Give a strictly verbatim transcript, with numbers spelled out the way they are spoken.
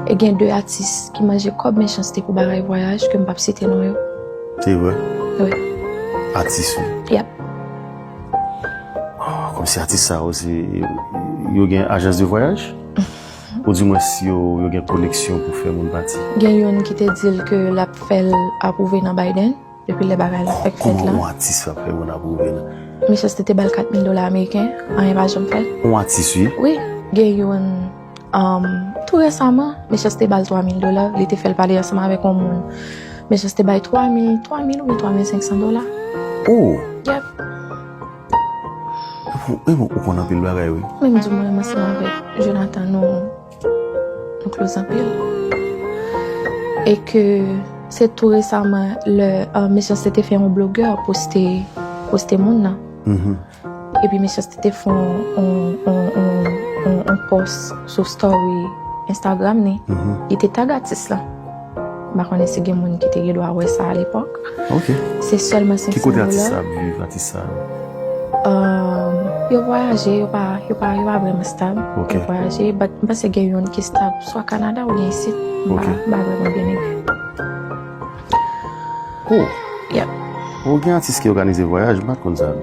E gen de atis ki manje kòb Mechanste pou bagay vwayaj ke m p ap site non yo. Se vre? Wi. Atis ou? Yep. Oh, kòmsi atis sa yo se yo gen ajans de vwayaj? Ou di mwen si yo, yo gen koneksyon pou fè moun pati? Gen youn ki te di l ke l ap fè l apwouve nan Biden depi lè bagay la fèk fèt Kòman la. Yon atis ap fè moun apwouve l? Mechanste te ba l kat mil dola ameriken, anyen pa janm fèt. Yon atis, wi. Wi, gen youn um, tou resaman, Mechanste ba l twa mil dola, li te fè l pale ansanm avèk yon moun. Mechanste bay twa mil, twa mil oubyen twa mil senk san dola. Oh! Yep. E bon, ou konn anpil bagay, wi. Menm di mwen, ansanm avèk Jonathan, nou, nou close anpil. E ke se tou resaman, lè uh, Mechanste te fè yon blogè poste, poste moun nan. Mhm. Epi Mechanste te fè yon, yon, yon, yon, yon, yon post sou story Instagram ni. Mhm. Li te tag atis la. M pa konnen si gen moun ki te gen dwa wè sa alepòk. Ok. Se sèlman Ki kote senk san atis dola. Sa ap viv, atis sa? Um, yo vwayaje, yo pa, yo pa, yo pa vrèman stab. Ok. Yo vwayaje, but m panse gen youn ki stab swa Kanada oubyen isit. M pa, Ok. m pa vrèman byen epi. Oh! Yep. Ou gen atis ki òganize vwayaj, m pa t konn sa.